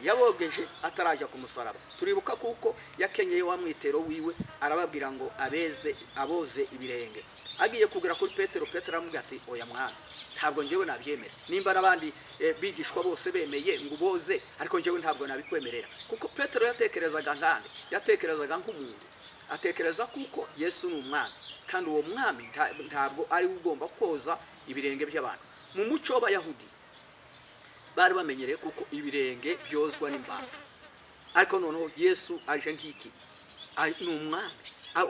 Yabogeje atarajya ku musaraba. Turibuka kuko yakenyeye wa mwitero wiwe, arababwira ngo abeze, aboze ibirenge. Agiye kugera kuri Petero, Petero aramubwira ati: "Oya mwana, ntabwo njyewe nabyemera. Nimba n'abandi bigishwa bose bemeye ngo uboze, ariko njyewe ntabwo nabikwemerera." Kuko Petero yatekerezaga nkande? Yatekerezaga nk'umuntu, atekereza kuko Yesu ni umwami, kandi uwo mwami ntabwo ari we ugomba koza ibirenge by'abantu. Mu muco w'Abayahudi bari bamenyereye kuko ibirenge byozwa n'imbata. Ariko noneho Yesu aje nk'iki? Ni umwami.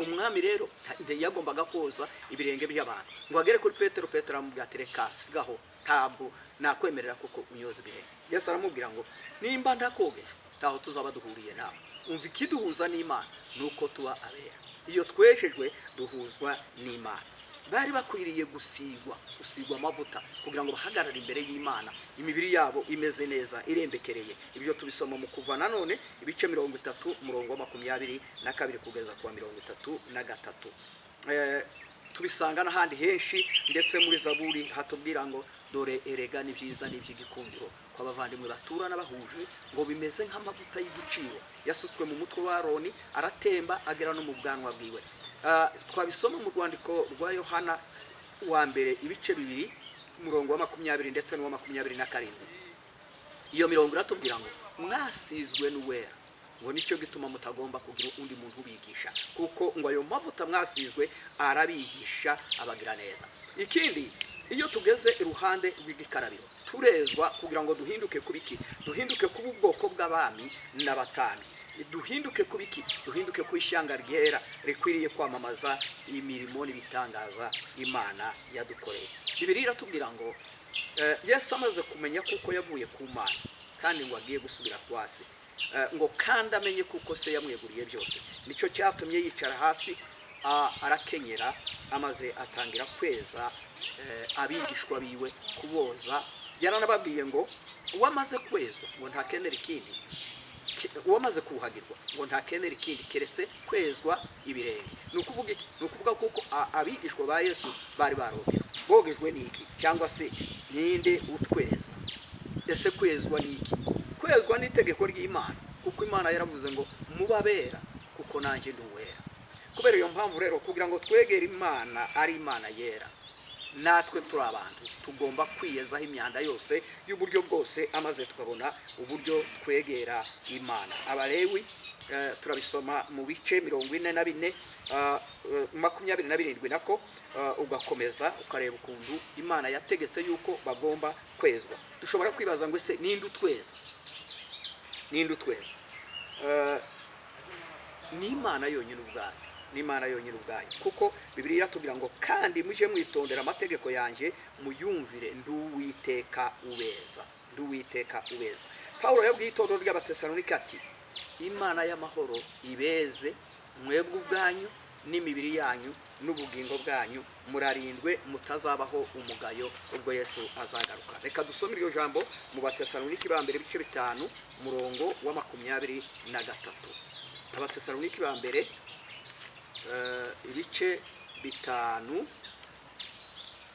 Umwami rero yagombaga koza ibirenge by'abantu. Ngo agere kuri Petero, Petero aramubwira ati: "Reka, sigaho, ntabwo nakwemerera kuko unyoza ibirenge." Yesu aramubwira ngo: "Nimba ndakogeje, ntaho tuzaba duhuriye nawe." Umva, ikiduhuza n'Imana ni uko tuba abera. Iyo twejejwe duhuzwa n'Imana. Bari bakwiriye gusigwa amavuta kugira ngo bahagarare imbere y'Imana imibiri yabo imeze neza, irembekereye. Ibyo tubisoma mu Kuva nanone ibice 30, umurongo wa 22 kugeza ku wa 33. Tubisanga n'ahandi henshi, ndetse muri Zaburi hatubwira ngo: "Dore erega ni byiza n'iby'igikundiro ko abavandimwe baturana bahuje, ngo bimeze nk'amavuta y'igiciro yasutswe mu mutwe wa Aroni, aratemba agera no mu bwanwa bwiwe." Twabisoma mu rwandiko rwa Yohana wa mbere ibice 2, umurongo wa 20 ndetse n'uwa 27. Iyo mirongo iratubwira ngo: "Mwasizwe n'Uwera, ngo nicyo gituma mutagomba kugira undi muntu ubigisha, kuko ngo ayo mavuta mwasizwe arabigisha, abagira neza." Ikindi, iyo tugeze iruhande rw'igikarabiro turezwa kugira ngo duhinduke kuba iki? Duhinduke kuba ubwoko bw'abami n'abatambyi. Duhinduke kuba iki? Duhinduke ku ishyanga ryera rikwiriye kwamamaza imirimo n'ibitangaza Imana yadukoreye. Bibiliya iratubwira ngo Yesu amaze kumenya kuko yavuye ku Mana kandi ngo agiye gusubira kwa Se, ngo kandi amenye kuko Se yamweguriye byose, nicyo cyatumye yicara hasi, arakenyera, amaze atangira kweza abigishwa biwe, kuboza. Yaranababwiye ngo uwamaze kwezwa ngo ntakenera ikindi, uwamaze kuhagirwa ngo ntakenera ikindi keretse kwezwa ibirenge. Ni ukuvuga iki? Ni ukuvuga kuko abigishwa ba Yesu bari barogejwe. Bogejwe n'iki? Cyangwa se ninde utweza? Ese kwezwa ni iki? Kwezwa ni itegeko ry'Imana, kuko Imana yaravuze ngo: "Mubabera kuko nanjye ndi uwera." Kubera iyo mpamvu rero, kugira ngo twegere Imana ari Imana yera, natwe turi abantu, tugomba kwiyezaho imyanda yose y'uburyo bwose, amaze tukabona uburyo twegera Imana. Abalewi turabisoma mu bice 44, 27 nako, ugakomeza ukareba ukuntu Imana yategetse yuko bagomba kwezwa. Dushobora kwibaza ngo: ese ninde utweza? Ninde utweza? Ni Imana yonyine ubwayo, ni Imana yonyine ubwayo, kuko Bibiliya iratubwira ngo: "Kandi mujye mwitondera amategeko yanjye, muyumvire, ndi Uwiteka ubeza, ndi Uwiteka ubeza." Pawulo yabwiye itorero ry'Abatesalonika ati: "Imana y'amahoro ibeze mwebwe ubwanyu n'imibiri yanyu n'ubugingo bwanyu, murarindwe mutazabaho umugayo ubwo Yesu azagaruka." Reka dusome iryo jambo mu Batesaloniki ba mbere ibice 5, umurongo wa 23. Abatesaloniki ba mbere ibice 5,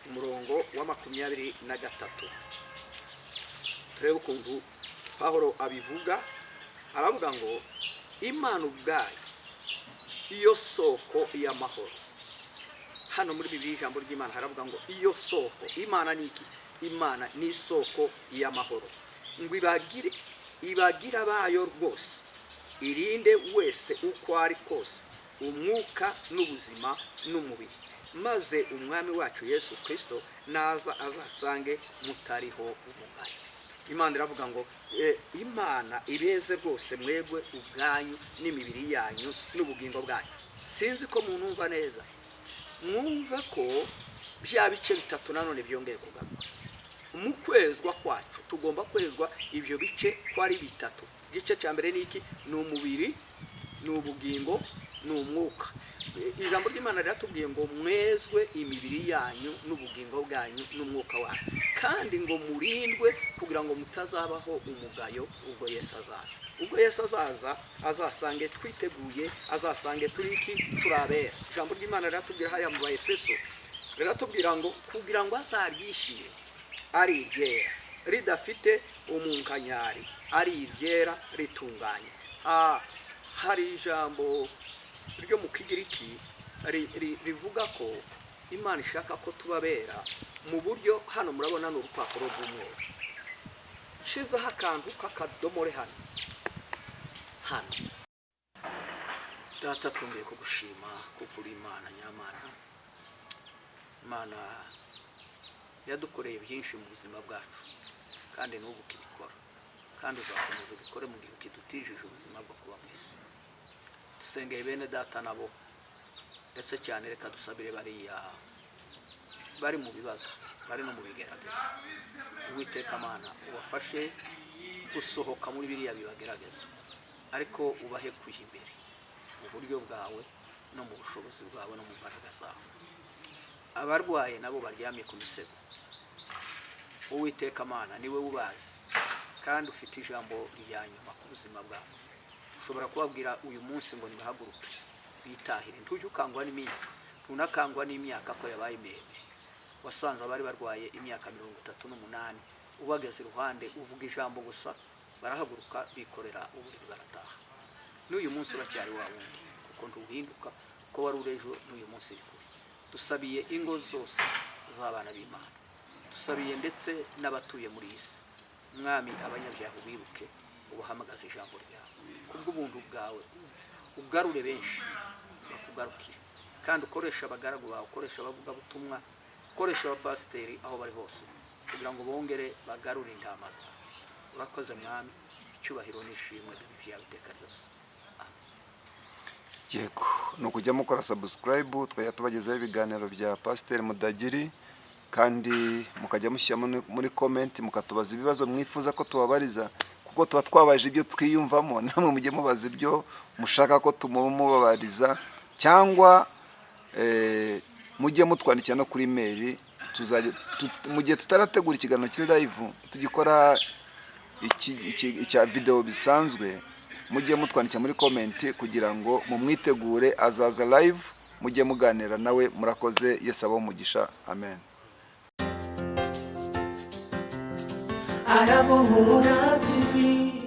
umurongo wa 23, turebe ukuntu Pawulo abivuga. Aravuga ngo: "Imana ubwayo, iyo soko y'amahoro." Hano muri Bibiliya ijambo ry'Imana haravuga ngo iyo soko, Imana ni iki? Imana ni isoko y'amahoro, ngo ibagire, ibagire abayo rwose, irinde wese uko ari kose umwuka n'ubuzima n'umubiri, maze Umwami wacu Yesu Kirisito naza azasange mutariho umugayo. Imana iravuga ngo Imana ibeze rwose mwebwe ubwanyu n'imibiri yanyu n'ubugingo bwanyu. Sinzi ko munumva neza. Mwumve ko bya bice bitatu nanone byongeye kugaruka. Mu kwezwa kwacu tugomba kwezwa ibyo bice ko ari bitatu. Igice cya mbere ni iki? Ni umubiri, ni ubugingo, ni umwuka. Ijambo ry'Imana riratubwiye ngo mwezwe imibiri yanyu n'ubugingo bwanyu n'umwuka wanyu, kandi ngo murindwe kugira ngo mutazabaho umugayo ubwo Yesu azaza. Ubwo Yesu azaza, azasange twiteguye, azasange turi iki? Turabera. Ijambo ry'Imana riratubwira hariya mu Baefeso, riratubwira ngo kugira ngo azaryishyire ari iryera, ridafite umunkanyari, ari iryera ritunganye. Hari ijambo ryo mu Kigiriki rivuga ko Imana ishaka ko tubabera mu buryo. Hano murabona ni urupapuro rw'umweru, nshizeho akantu k'akadomore hano hano. Data, twongeye kugushima kuko uri Imana nyamana. Imana yadukoreye byinshi mu buzima bwacu, kandi n'ubu ukibikora, kandi uzakomeza ubikore mu gihe ukidutijije ubuzima bwo kuba mu isi. Dusengeye bene data nabo, ndetse cyane reka dusabire bariya bari mu bibazo, bari no mu bigeragezo. Uwiteka Mana, ubafashe gusohoka muri biriya bibagerageza, ariko ubahe kujya imbere mu buryo bwawe no mu bushobozi bwawe no mu mbaraga zawe. Abarwaye nabo baryamye ku misego, Uwiteka Mana, niwe ubazi kandi ufite ijambo rya nyuma ku buzima bwabo. Ushobora kubabwira uyu munsi ngo nibahaguruke bitahire. Ntujye ukangwa n'iminsi, ntunakangwa n'imyaka ko yabaye miremire. Wasanze abari barwaye imyaka 38, ubageze iruhande uvuga ijambo gusa, barahaguruka bikorera uburiri barataha. N'uyu munsi uracyari wa wundi, kuko ntuhinduka. Ko wari uri ejo, n'uyu munsi uri kure. Dusabiye ingo zose z'abana b'Imana, dusabiye ndetse n'abatuye muri iyi si. Mwami, abanyabyaha ubibuke, ubahamagaze ijambo ryawe. Kubw'ubuntu bwawe ugarure benshi bakugarukire, kandi ukoresha abagaragu bawe, ukoresha abavugabutumwa, ukoresha abapasiteri aho bari hose, kugira ngo bongere bagarure intama zawe. Urakoze Mwami, icyubahiro n'ishimwe bibe ibyawe iteka ryose. Yego, ni ukujya mukora subscribe, tukajya tubagezaho ibiganiro bya Pasiteri Mudagiri, kandi mukajya mushyira muri comment, mukatubaza ibibazo mwifuza ko tubabariza, kuko tuba twabaje ibyo twiyumvamo. Namwe mujye mubaza ibyo mushaka ko tumubabariza, cyangwa mujye mutwandikira no kuri email. Tuzajya mu gihe tutarategura ikiganiro kiri live, tugikora icya video bisanzwe, mujye mutwandikira muri comment kugira ngo mumwitegure, azaza live, mujye muganira nawe. Murakoze, Yesu abahe umugisha, amen. Arabohora TV.